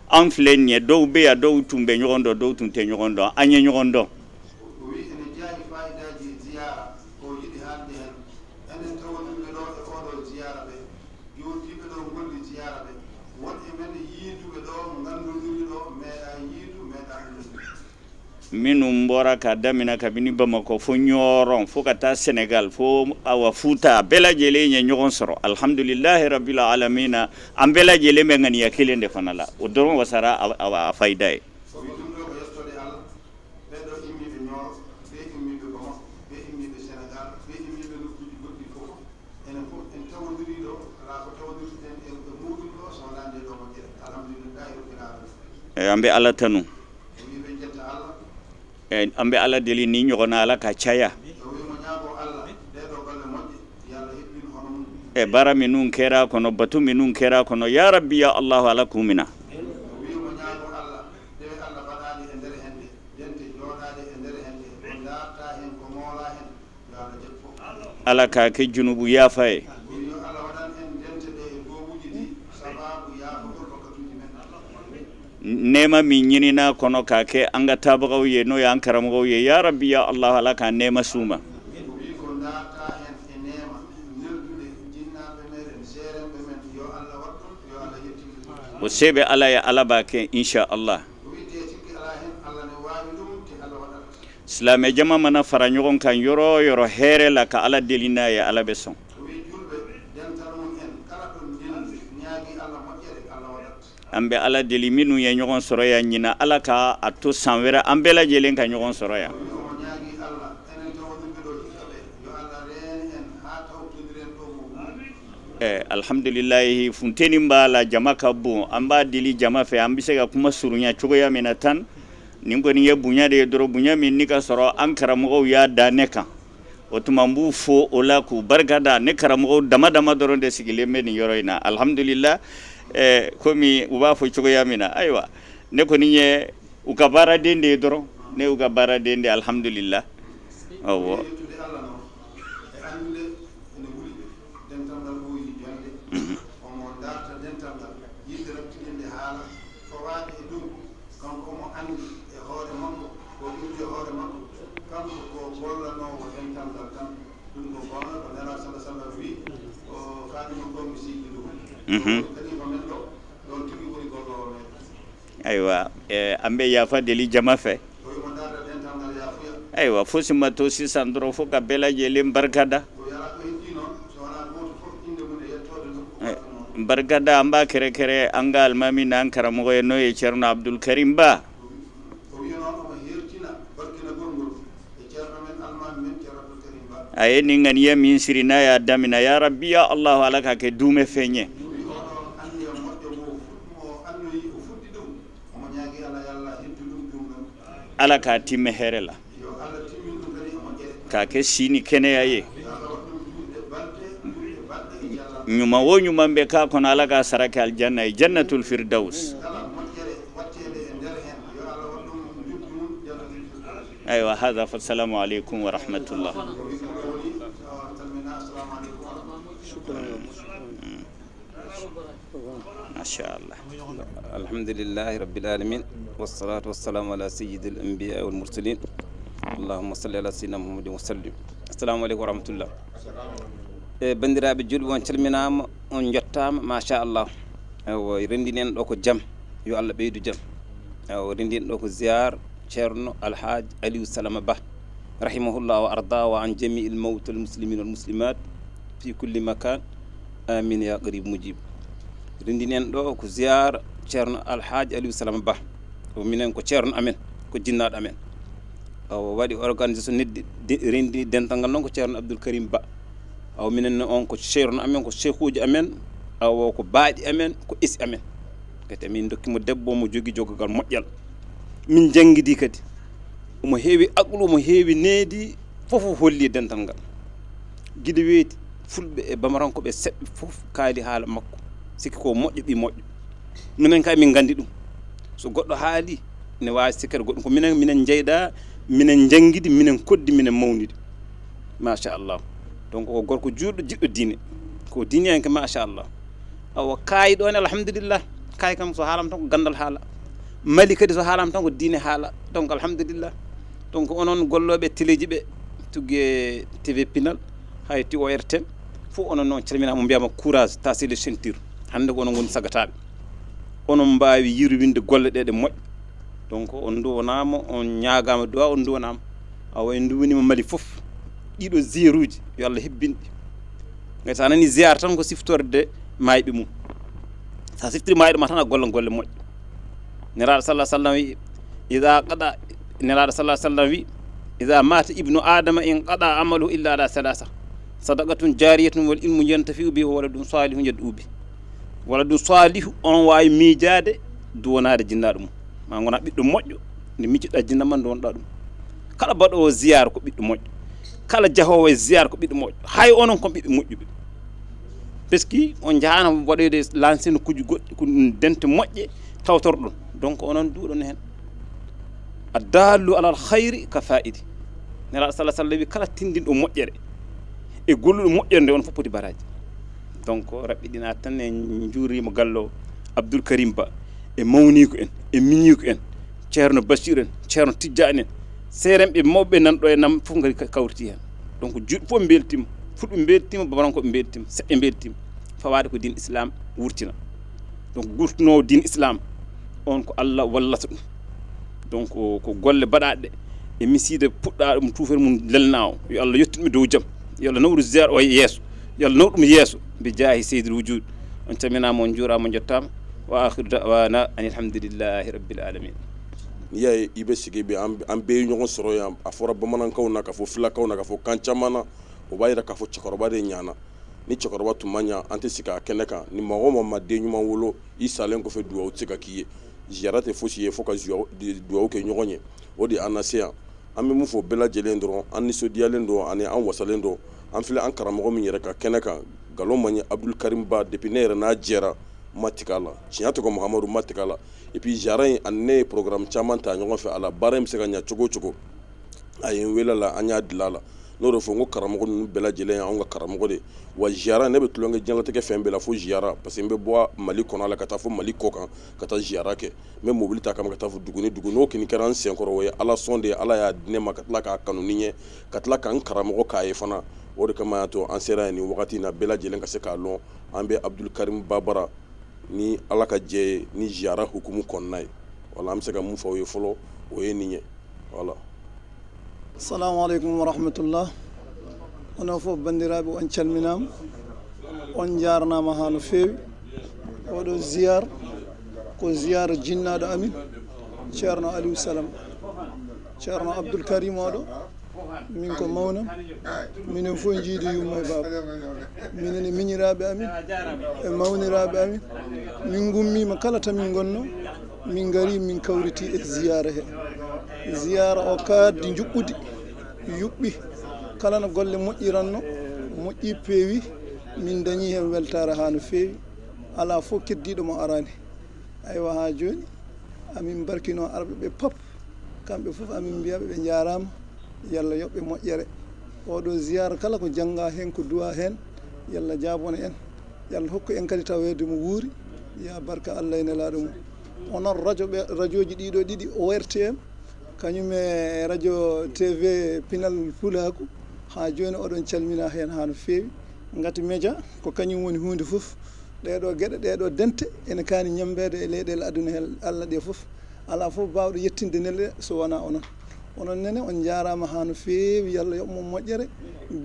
An filɛ nin ye, dɔw bɛ yan, dɔw tun bɛ ɲɔgɔn dɔn, dɔw tun tɛ ɲɔgɔn dɔn. An ye ɲɔgɔn dɔn. Enen tawondirɓe ɗo e oɗo ziyara ɓe, jooɗiiɓe ɗo ngolli ziyara ɓe, won e men yiiduɓe ɗo, ngandondiri ɗo, meeɗa yiidu, meeɗa andondiri. Minnu bɔra ka damina kabini Bamakɔ fo Ɲɔrɔn, fo ka taa Senegal, fo awa Fuuta, bɛɛ lajɛlen ye ɲɔgɔn sɔrɔ. Alhamdulillahi Rabbil Alamina, an bɛɛ lajɛlen bɛ ŋaniya kelen de fana la. O dɔrɔn wasara a, a, a fayida ye. O wi ɗum ɗo ko yettode Allah. Ɓee ɗo immiiɓe Nioro, ɓee immiiɓe Bamako, ɓee immiiɓe Senegal, ɓee immiiɓe nokkuuji goɗɗi fof. Enen fof en tawondirii ɗo, alaa ko tawondirten e, e muuɗum ɗo, so wonaa ndee ɗoo moƴƴere. Alhamdulillahi Rabbil Alamina. E, an bɛ Ala tanu. O wi ɓe njetta Allah. E, an bɛ Ala deli ni ɲɔgɔnna Ala ka caya. O wi mo ñaago Allah, ɗee ɗoo golle moƴƴe, yo Allah hebbin hono mum. E, baara minnu kɛra kono, batu minnu kɛra kono, ya Rabbi, ya Allahu, Ala k'u minɛ. O wi mo ñaago Allah, ɗe Allah mbaɗaali e nder heen ɗe. Dente jooɗaade e nder heen ɗe, ko ndaarta heen, ko moolaa heen, yo Allah jokku. Ala ka ke junubu yaafa e. Yo Allah waɗan en dente ɗe e goobuuji ɗi sabaabu yaafagol bakkatuuji men. Neema min ɲinina kono ka ke an ka taabagaw ye, n'o ye an karamɔgɔw ye. Ya Rabbi, ya Allah, Ala ka neema suuma. O wi ko ndaarta heen e neema, neldude jinnaaɓe meɗen, seerenɓe men, yo Allah waɗ ɗum, yo Allah yettin ɗum. O seeɓe Ala ye, Ala b'a kɛ, insha Allah. Silaamɛ jama mana fara ɲɔgɔn kan yɔrɔ o yɔrɔ hɛrɛ la, ka Ala deli n'a ye, Ala bɛ sɔn. An bɛ Ala deli, minnu ye ɲɔgɔn sɔrɔ yan ɲinan, Ala ka a to san wɛrɛ an bɛɛ lajɛlen ka ɲɔgɔn sɔrɔ yan. Eh, alhamdulilayi, funteni b'a la, jama ka bon. An b'a deli jama fɛ, an bɛ se ka kuma surunya cogoya min na tan. Nin kɔni ye bonya de ye dɔrɔn, bonya min ni ka sɔrɔ an karamɔgɔw y'a da ne kan. O tuma, n b'u fo o la, k'u barikada. Ne karamɔgɔw dama dama dɔrɔn de sigilen bɛ nin yɔrɔ in na. Alhamdulila, eh, komi u b'a fɔ cogoya min na. Ayiwa, ne kɔni ye u ka baaraden de ye dɔrɔn. Ne y'u ka baaraden de, alhamdulila. Awɔ. Dental ngal ɓooyi jonde. Mhm. Omo darta dental ngal, yiɗde raɓɓiɗinde haala fawaade e dow. Kanko omo anndi e hoore makko, ko ɓurdi e hoore makko. Kanko ko gollanoowo dental ngal tan. Ɗum ko gooto, ko Nelaaɗo salla sallam wi, o kaɗimo qawmi sayyiduhum. Mhm. Ɗo woni kalifa men ɗo, ɗon tigi woni golloowo men. Aywa, eh, an bɛ yafa deli jama fɛ. Aywa, fosi ma to sisan dɔrɔn, fo ka bɛɛ lajɛlen barikada. Eh, barikada, an b'a kɛrɛkɛrɛ an ka alimami n'an karamɔgɔ ye, n'o ye Cɛrno Abdul Karim Ba. A ye nin ŋaniya min siri, n'a y'a damina, ya Rabbi, ya Allahu, Ala k'a kɛ duumɛ fɛn ye. Ala k'a timme hɛrɛ la, k'a kɛ si ni kɛnɛya ye. Ɲuman o ɲuman bɛ k'a kɔnɔ, Ala k'a sara kɛ alijanna ye, jannatul firdaus. Yo Allah waɗ ɗum moƴƴere waɗteende e nder heen, yo Allah waɗ ɗum njuddu mum jannatul Aywa, hada fa, assalamu aleykum wa rahmatullah. Machallah. Alhamdulillahi rabbil alamin, wassalatu wassalamu ala sayyidil anbiya wal mursalin, allahumma salli ala sayyidina muhammadin wa sallim. Assalamu aleykum wa rahmatullah. E bandiraɓe julɓe, on calminama, on jottama, machallah. Ewo, rendinen ɗo ko jam, yo allah ɓeydu jam. Ewo, rendinen ɗo ko ziyar ceerno alhaaj aliou salama ba, rahimahullah wa arda, wa an jamii l mawta al muslimin wal muslimat fi kulli makan. Amin ya qarib mujib. Rendinen ɗo ko ziyara ceerno alhaaj aliou salama ba. O minen ko ceerno amen, ko jinnaɗo amen. O waɗi organisation neddi, de- rendi dental ngal noon ko ceerno abdoul karim ba. Awa minen ne on ko ceerno amen, ko seekuuji amen. Awa ko baaɗi amen, ko esi amen. Kadi min dokkimo debbo mo jogi jogogal moƴƴal. Min janngidi kadi. Omo heewi aqlu, omo heewi needi, fof o holli dental ngal. Gila weeti, fulɓe e bamarankoɓe seɓɓe fof kaali haala makko. Sikki ko moƴƴo, ɓi moƴƴo. Minen kay min nganndi ɗum. So goɗɗo haali, ne waawi sikkere goɗɗum. Ko minen, minen njeyɗa, minen njanngidi, minen koddi, minen mawnidi. Machallah. Donc ko gorko juuɗo, jiɗɗo diine. Ko diiniyanke, machallah. Awa kaay ɗo ne, alhamdulillah. Kaay kam so haalama tan ko ganndal haala. Mali kadi so haalama tan ko diine haala. Donc alhamdulillah. Donc onon gollooɓe teleji ɓe, tugge tv pinal, hay ti o r t m, fof onon noon calminama, mbiyama courage, tasile ceinture. Hannde ko onon ngoni saggataɓe. Onon mbaawi yirwinde golle ɗe, ɗe moƴƴa. Donc on nduwanama, on ñaagama duwa, on nduwanama. Awa en nduwanima mali fof. Ɗiɗo ziyaruji, yo allah hebbinɗi. Ngay sa nani ziyara tan ko siftorde mayɓe mum. Sa siftiri mayɗo ma tan a gollan golle moƴƴe. Neraɗo sallah sallam wi, ida qada, neraɗo sallah sallam wi, ida mata ibnu adama in qada amaluhu illa ala salasa: sadaqatun jariyatun wal ilmu yantafiu bi, wa waladun salihun yad'u bi. Waladun salihu on wawi miijade, duwanade jinnaɗo mum. Ma gona ɓiɗɗo moƴƴo, nde miccitoɗa jinna ma, duwanoɗa ɗum. Kala baɗowo ziyara ko ɓiɗɗo moƴƴo. Kala jahowo e ziyara ko ɓiɗɗo moƴƴo. Hay onon kon ɓiɓɓe moƴƴuɓe. Parce que on jahano waɗoyde lancé no kuji goɗɗi, ko ɗum dente moƴƴe tawtorɗon. Donc onon duɗon hen. Addallu alal khayri ka fa'idi. Nelaɗo sallah sallam wi, kala tindinɗo moƴƴere e golluɗo moƴƴere nde, on fof poti baraji. Donc raɓɓiɗina tan, en juurima gallo abdoul karim ba, e mawniko en, e miñiko en, ceerno bachir en, ceerno tijjani en, seerenɓe mawɓe nan ɗo e nam fof ngari ka- kawriti hen. Donc juuɗe fof mbeltima, fulɓe mbeltima, babarankoɓe mbeltima, seɓɓe mbeltima. Fawade ko din islam wurtina. Donc gurtunowo din islam on ko allah wallata ɗum. Donc ko golle baɗaɗe e miside puɗɗaɗo mo tuufere mum lelna o, yo allah yettuɗum e dow jaam. Yo allah nawru ziyara o yeeso. Yo allah nawru ɗum yeeso. Bi jaahi seydil wujud. On calminama, on juurama, on jottama. Wa akhiru da'wana anil hamdulillahi rabbil alamin. Ni yaye ibe sigi bi an be ɲɔgɔn sɔrɔ yan, a fɔra bamanankaw na, ka fɔ filakaw na, ka fɔ kan caman na. O b'a yira k'a fɔ cɛkɔrɔba de ɲana. Ni cɛkɔrɔba tun ma ɲa, an tɛ sigi a kɛnɛ kan. Ni mɔgɔ ma ma den ɲuman wolo, i salen kɔfɛ dugawu tɛ se ka k'i ye. Ziyara tɛ fosi ye fo ka zuwa- di- dugawu kɛ ɲɔgɔn ye. O de an na se yan. An bɛ mun fɔ bɛɛ lajɛlen dɔrɔn, an nisɔndiyalen don ani an wasalen don. An filɛ an karamɔgɔ min yɛrɛ ka kɛnɛ kan, nkalon man ɲi, Abdul Karim Ba, depuis ne yɛrɛ n'a jɛra, ma tigɛ a la. Tiɲɛ tɔgɔ Muhamadu, ma tigɛ a la. Et puis ziyara in ani ne ye programme caman ta ɲɔgɔn fɛ a la. Baara in bɛ se ka ɲɛ cogo o cogo, a ye n wele a la, an y'a dilan a la. N'o de fɔ, n ko karamɔgɔ ninnu bɛɛ lajɛlen ye anw ka karamɔgɔ de ye. Wa ziyara, ne bɛ tulonkɛ diɲɛlatigɛ fɛn bɛɛ la, fo ziyara, parce que n bɛ bɔ Mali kɔnɔ la ka taa fo Mali kɔ kan, ka taa ziyara kɛ. N bɛ mobili ta kama ka taa fo dugu ni dugu. N'o kɔni kɛra n senkɔrɔ, o ye Ala sɔn de ye, Ala y'a di ne ma, ka tila k'a kanu ni n ye, ka tila ka n karamɔgɔ k'a ye fana. O de kama y'a to an sera yan nin wagati in na, bɛɛ lajɛlen ka se k'a lɔn, an bɛ Abdul Karim Babara ni Ala ka jɛ ye, ni ziyara hukumu kɔnɔna ye. Wala, an bɛ se ka mun fɔ aw ye fɔlɔ, o ye nin ye. Wala. Assalamu aleykum wa rahmatullah. Onon fof banndiraaɓe, on calminaama, on njaarnaama haa no feewi. Oɗo ziyar ko ziyara jinnaaɗo amin, ceerno Aliou Salam, ceerno Abdoul Karim oɗo. Min ko mawnam, minen fof njiidu yumma e baaba. Minen e miñiraaɓe amin, e mawniraaɓe amin, min ngummiima kala to min ngonno, min ngari, min kawriti e ziyaara he. Ziyaara o kaaddi njuɓɓudi, yuɓɓi. Kala no golle moƴƴiranno, moƴƴi, peewi, min dañi heen weltaare haa no feewi. Alaa fof keddiiɗo mo araani. Aywa, haa jooni, amin mbarkino arɓe ɓe pop. Kamɓe fof amin mbiya ɓe, ɓe njaaraama, yo Allah yoɓ ɓe moƴƴere. Oɗo ziyaara kala ko jannga heen, ko duwa heen, yo Allah jaabone en, yo Allah hokku en kadi taweede mo wuuri, ya barka Allah e nelaaɗo mum. Onon rajo ɓe, rajooji ɗiɗo ɗiɗi, O R T M, kañum e radio T V Pinal Pulaaku, haa jooni oɗon calmina heen haa no feewi. Ngati média ko kañum woni huunde fof. Ɗeeɗo geɗe, ɗeeɗo dente ene kaani ñambeede e leyɗeele aduna he Allah ɗe fof. Alaa fof baawɗo yettinde nele so wonaa onon. Onon nene, on njaaraama haa no feewi, yo Allah yoɓ mon moƴƴere.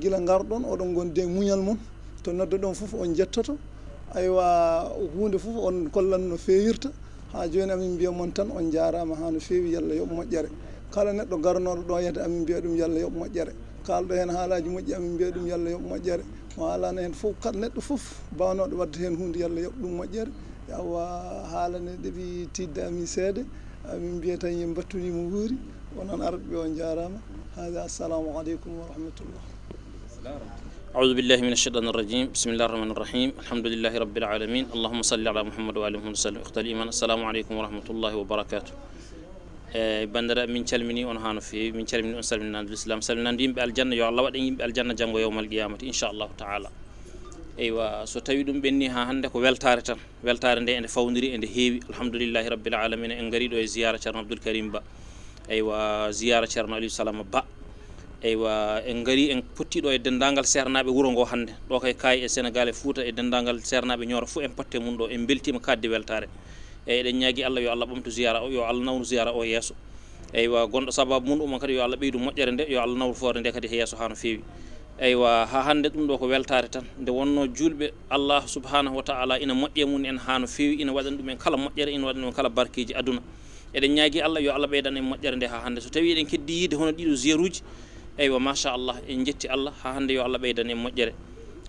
Gila ngarɗon, oɗon ngondi e muñal mon. To noddoɗon fof, on njettoto. Aywa, huunde fof on kollan no feewirta. Haa jooni, amin mbiya mon tan, on njaaraama haa no feewi, yo Allah yoɓ moƴƴere. Kala neɗɗo garnooɗo ɗo yahde, amin mbiya ɗum, yo Allah yoɓ moƴƴere. Kaalɗo heen haalaaji moƴƴi, amin mbiya ɗum, yo Allah yoɓ moƴƴere. Mo haalano heen fof, kala neɗɗo fof bawnooɗo waɗde heen huunde, yo Allah yoɓ ɗum moƴƴere. Awa, haalane ɗeɓi tidda amin seede, amin mbiya tan, yo mbattunii mo wuuri. Onon arɓe ɓe, on njaaraama. Haaja, assalamu aleykum wa rahmatullah. أعوذ بالله من الشيطان الرجيم. بسم الله الرحمن الرحيم. الحمد لله رب العالمين. اللهم صل على محمد وآل محمد وسلم. إخوة الإيمان، السلام عليكم ورحمة الله وبركاته. Eyi, banndiraaɓe, min calminii on haa no feewi. Min calminii on salminaandu Lislaam, salminaandu yimɓe aljanna. Yo Allah waɗ en yimɓe aljanna janngo yawmal qiyamati, inchallahu taala. Eywa, so tawi ɗum ɓenni haa hannde, ko weltaare tan. Weltaare nde ende fawndiri, ende heewi. Alhamdulillahi rabbil alamina. En ngari ɗo e ziyara Ceerno Abdoul Karim Ba. Eywa, ziyara Ceerno Aliou Salama Ba. Eywa, en ngari, en potti ɗo e denndaangal seernaaɓe wuro ngo hannde. Ɗo kay, kaay e Senegal e Fuuta e denndaangal seernaaɓe Ñooro fof, en potte mum ɗo. En mbeltiima kaaɗdi weltaare. Eyyi, eɗen ñaagi Allah yo Allah ɓamtu ziyara o, yo Allah nawru ziyara o yeeso. Eywa, gonɗo sababu mum ɗum kadi, yo Allah ɓeydu moƴƴere nde, yo Allah nawru foore nde kadi he yeeso haa no feewi. Eywa, haa hannde ɗum ɗo ko weltaare tan. Nde wonno juulɓe Allah subhanahu wa taala ina moƴƴe mum en haa no feewi, ina waɗani ɗum en kala moƴƴere, ina waɗani ɗum en kala barkeeji aduna. Eɗen ñaagi Allah yo Allah ɓeydan en moƴƴere nde haa hannde. So tawi eɗen keddi yiide hono ɗiɗo ziyaruuji, eywa, machallah, en njetti Allah, haa hannde yo Allah ɓeydan en moƴƴere.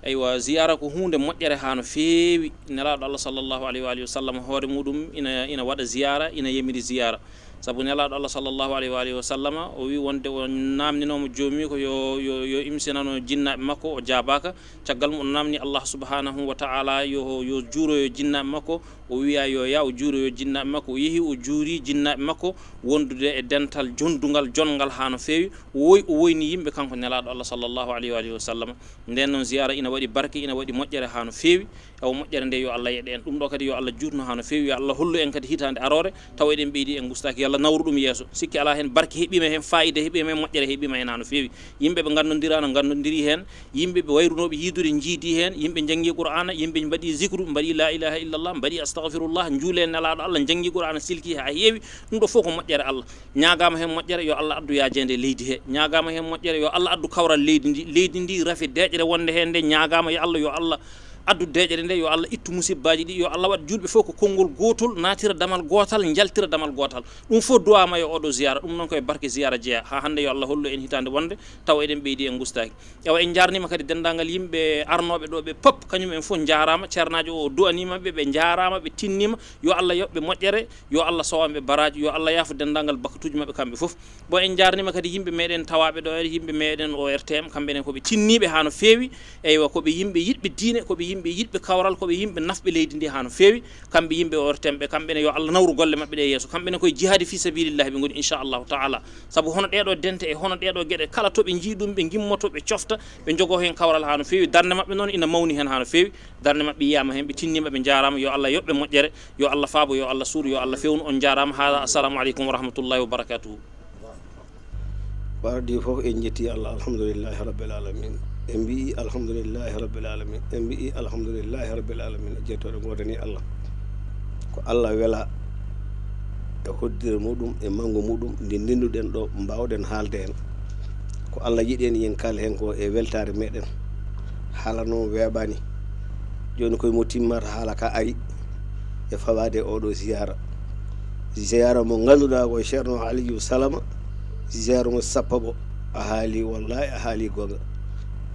Eywa, ziyara ko huunde moƴƴere haa no feewi. Nelaaɗo Allah sallallahu alayhi wa alihi wa sallam hoore muɗum ina, ina waɗa ziyara, ina yamiri ziyara. Sabu Nelaaɗo Allah sallallahu alayhi wa alihi wa sallama, o wi wonde o naamninooma Joomi ko yo, yo, yo imsinano jinnaaɓe makko, o jaabaaka. Caggal mum o naamni Allah subhanahu wa taala yo, yo juuroyo jinnaaɓe makko, o wiya yo yaa o juuroyo jinnaaɓe makko. O yehi, o juuri jinnaaɓe makko wondude e dental jondungal, jonngal haa no feewi. O woy, o woyni yimɓe, kanko Nelaaɗo Allah sallallahu alayhi wa alihi wa sallama. Nden noon, ziyara ina waɗi barke, ina waɗi moƴƴere haa no feewi. Ewa, moƴƴere nde yo Allah yeɗe en. Ɗum ɗo kadi yo Allah juutno haa no feewi, yo Allah hollu en kadi hitaande aroore, tawa eɗen ɓeydi, en ngustaaki, yo Allah nawru ɗum yeeso. Sikki alaa heen, barke heɓiima heen, faayiida heɓiima heen, moƴƴere heɓiima heen haa no feewi. Yimɓe ɓe ngannondiraano, nganndondiri heen. Yimɓe ɓe wayrunooɓe yiidude njiidi heen. Yimɓe njanngi Qur'aana, yimɓe mbaɗi zikru, mbaɗi la ilaha illallah, mbaɗi astahfirullah, njuule Nelaaɗo Allah, njanngi Qur'aana, silki haa heewi. Ɗum ɗo fof ko moƴƴere Allah. Ñaagaama heen moƴƴere, yo Allah addu yaajeende leydi he. Ñaagaama heen moƴƴere, yo Allah addu kawral leydi ndi. Leydi ndi rafi deeƴre wonde heen nde. Ñaagaama yo Allah, yo Allah addu deeƴre nde, yo Allah ittu musibbaaji ɗi, yo Allah waɗ juulɓe fof ko konngol gootol, naatira damal gootal, njaltira damal gootal. Ɗum fof duwaama e oɗo ziyara. Ɗum noon ko e barke ziyara jeyaa. Haa hannde yo Allah hollu en hitaande wonde, tawa eɗen ɓeydi, en ngustaaki. Ewa, en njaarniima kadi denndaangal yimɓe arnooɓe ɗo ɓe pop, kañum en fof njaaraama. Ceernaajo o duwaniima ɓe, ɓe njaaraama, ɓe tinniima. Yo Allah yoɓ ɓe moƴƴere, yo Allah sowan ɓe baraaji, yo Allah yaafo denndaangal bakkatuuji maɓɓe kamɓe fof. Bon, en njaarniima kadi yimɓe meɗen tawaaɓe ɗo, e yimɓe meɗen O R T M, kamɓe ne ko ɓe tinniiɓe haa no feewi. Eywa, ko ɓe yimɓe yiɗɓe diine, ko ɓe yimɓe yiɗɓe kawral, ko ɓe yimɓe nafɓe leydi ndi haa no feewi. Kamɓe yimɓe O R T M ɓe, kamɓe ne yo Allah nawru golle maɓɓe ɗe yeeso. Kamɓe ne koye jihaadi fi sabilillahi ɓe ngoni, inchallahu taala. Sabu hono ɗeɗo dente e hono ɗeɗo geɗe, kala to ɓe njii ɗum, ɓe ngimmoto, ɓe cofta, ɓe njogo heen kawral haa no feewi. Darnde maɓɓe noon ina mawni heen haa no feewi. Darnde maɓɓe yiyaama heen, ɓe tinniima, ɓe njaaraama. Yo Allah yoɓ ɓe moƴƴere, yo Allah faabo, yo Allah suur, yo Allah fewnu. On njaaraama. Haaza, assalamu aleykum wa rahmatullahi wa barakatuhu. Ko ardii fof, en njetti Allah, alhamdulillahi rabbil alamin. En mbiyi alhamdulillahi rabbil alamin. En mbiyi alhamdulillahi rabbil alamin. Jettooɗe ngoodani Allah. Ko Allah wela e hoddire muɗum, e manngu muɗum, nde ndenduɗen ɗo, mbaawɗen haalde heen. Ko Allah yiɗi en, yen kaal heen ko e weltaare meɗen. Haala noon weeɓaani. Jooni koye mo timmata haala ka ari e fawaade e oɗo ziyara. Ziyara mo ngannduɗaa ko Ceerno Aliyu Salama, ziyara mo sappaɓo. A haali, wallahi a haali goonga.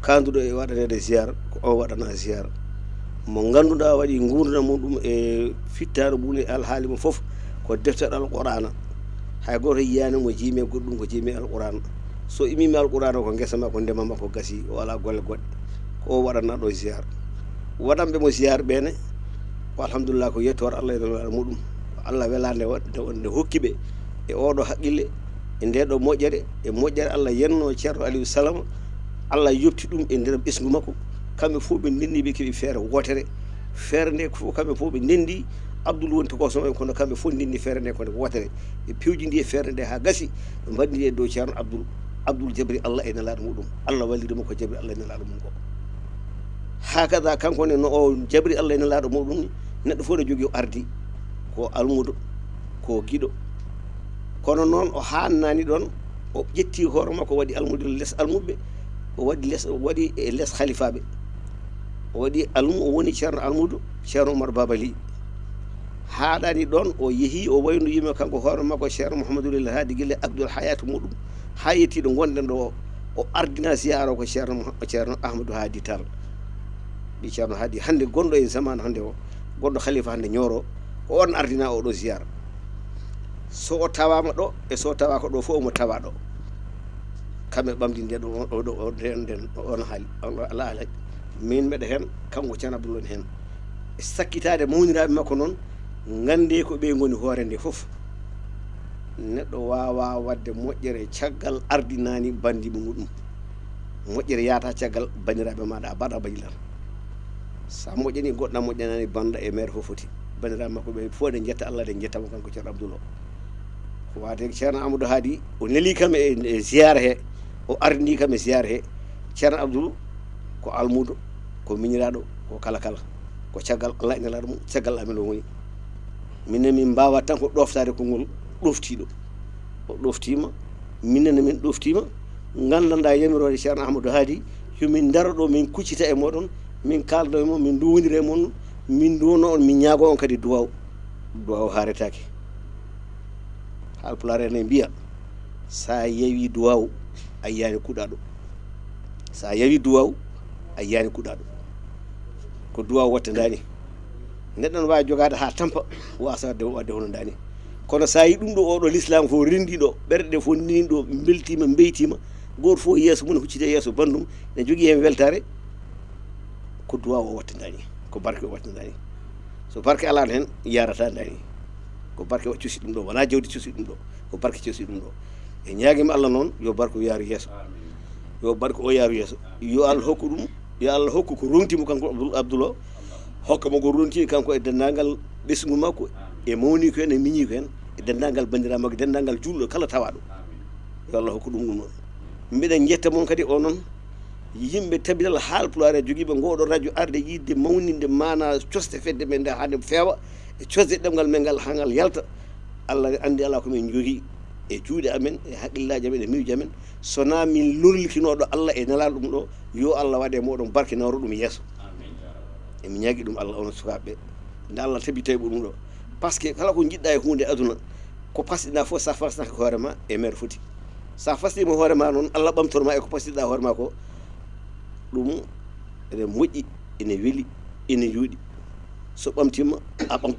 Kanduɗo e waɗaneede ziyara, ko o waɗana ziyara. Mo ngannduɗaa waɗi nguurndam muɗum e fittaare mum e alhaali mum fof, ko deftere Alqur'aana. Hay gooto yiyaani mo jiimi e goɗɗum, ko jiimi Alqur'aana. So imiima Alqur'aana, ko ngesa makko, ndema makko gasi, o alaa golle goɗɗe. Ko o waɗanaa ɗo ziyara. Waɗanɓe mo ziyara ɓe ne, ko alhamdulillah, ko yettoore Allah e nelaɗo muɗum. Ko Allah welaande wa-, nde, nde hokki ɓe e oɗo haqqille, E nde ɗo moƴƴere, e moƴƴere Allah yenno Ceerno Aliou Salama, Allah yopti ɗum e nder ɓesngu makko. Kamɓe fof ɓe ndenndi ɓe keɓi feere wootere. Feere nde fof kamɓe fof ɓe ndenndi, Abdoul woni tokoso maɓɓe, kono kamɓe fof ndenndi feere nde ko nde wootere. Ɓe pewjindi e feere nde haa gasi, ɓe mbaɗndi e dow Ceerno Abdoul. Abdoul jabri Allah e nelaaɗo muɗum. Allah walliri mo ko jabri Allah e nelaaɗo mum ko. Hakada kanko ne no o jabri Allah e nelaaɗo muɗum ni, neɗɗo fof ne jogii o ardi, ko almudo, ko giɗo. Kono noon o haannani ɗoon, o ƴetti hoore makko, waɗi almudo les almuɓɓe, o waɗi les, o waɗi e les halifaaɓe. O waɗi almu, o woni Ceerno Almudo, Ceerno Umar Baba Ly. Haaɗani ɗoon, o yehi, o waynoyima kanko hoore makko Ceerno Mouhamadoul Haadi gila Abdoul Hayat muɗum, haa yettiiɗo ngonɗen ɗo o, o ardina ziyara ko Ceerno Mouha-, Ceerno Ahmadou Haadi Tall. Ɓi Ceerno Haadi hannde gonɗo e zaman hannde o, gonɗo khalifa hannde Nioro, ko on ardina oɗo ziyara. So o tawaama ɗo, e so tawaaka ɗo fof omo tawa ɗo. Kamɓe ɓamdi nde ɗo, o ɗo, o nden, nden, on haali, on ala haali. Min mbeɗa heen, kanko Ceerno Abdoul woni heen. E sakkitaade mawniraaɓe makko noon, nganndee ko ɓe ngoni hoore nde fof. Neɗɗo waawaa waɗde moƴƴere caggal ardinaani banndiiɓe muɗum. Moƴƴere yahata caggal banndiraaɓe maaɗa, a baɗa baɗi lan. So a moƴƴani goɗɗo, a moƴƴanaani banndaaɓe e meere fof foti. Banndiraaɓe makko ɓe fof, eɗen njetta Allah, eɗen njetta mo kanko Ceerno Abdoul o. Ko waade Ceerno Amadou Haadi, o neli kam e, e ziyaara he, o ardini kam e ziyaara he. Ceerno Abdoul ko almudo, ko miñiraaɗo, ko kala kala. Ko caggal Allah e nelaaɗo mum, caggal amen o woni. Minen min mbaawaa tan ko ɗooftaade konngol ɗooftiiɗo. O ɗooftiima, minen ne min ɗooftiima. Nganndanɗaa yamiroore Ceerno Ahmadou Haadi, yo min ndaro ɗo, min kuccita e mooɗon, min kaalda e mon, min nduwondira e mon, min nduwono on, min ñaago on kadi duwaaw. Duwaaw haaretaake. Haalpulaar en ne mbiya, so a yawi duwaaw, a yiyaani kuɗaaɗo. So a yawi duwaaw, a yiyaani kuɗaaɗo. Ko duwaaw watta ndaani. Neɗɗo ne waawi jogaade haa tampa, waasa waɗde, waɗde hono ndaani. Kono so a yii ɗum ɗo, oɗo lislaam fof renndii ɗo, ɓerɗe ɗe fof ndenii ɗo, mbeltiima, mbeytiima, gooto fof yeeso mum ne hucciti e yeeso banndum, ne jogii heen weltaare, ko duwaaw o watta ndaani, ko barke o watta ndaani. So barke alaano heen, yarata ndaani. Ko barke o cusi ɗum ɗo, wonaa jawdi cusi ɗum ɗo, ko barke cusi ɗum ɗo. E ñaagiima Allah noon, yo barke o yaaru yeeso. Yo barke o yaaru yeeso. Yo Allah hokku ɗum, yo Allah hokku ko ronti mo kanko Abdoul, Abdoul o. Hokka mo ko ronti kanko e denndaangal ɓesngu makko, e mawniiko en, e miñiiko en, e denndaangal banndiraaɓe makko, e denndaangal juulɗo kala tawaaɗo. Yo Allah hokku ɗum ɗum ɗon. Mbiɗa njetta mon kadi o noon, yimɓe tabinal haalpulaar e jogiiɓe ngooɗo radio arde yiɗde mawninde maanaa cosde fedde men nde haa nde feewa, e cosde ɗemngal men ngal haa ngal yalta. Allah ne anndi alaa ko min njogii e juuɗe amen, e haqqillaaji amen, e miijo amen. So wonaa min lorlikinooɗo Allah e nelaaɗo ɗum ɗo, yo Allah waɗ e mooɗon barke, nawro ɗum yeeso. Emi ñaagi ɗum Allah, onon sukaaɓe ɓe, nde Allah tabitay mo ɗum ɗo. Par ce que kala ko njiɗɗa e huunde aduna, ko pasɗinɗa fof, sa fasnaka hoore ma e mere foti. Sa fasnima hoore ma noon, Allah ɓamtor ma e ko pasɗinɗa hoore ma ko, ɗum ene moƴƴi, ene weli, ene yooɗi. So ɓamtima, a ɓamtor.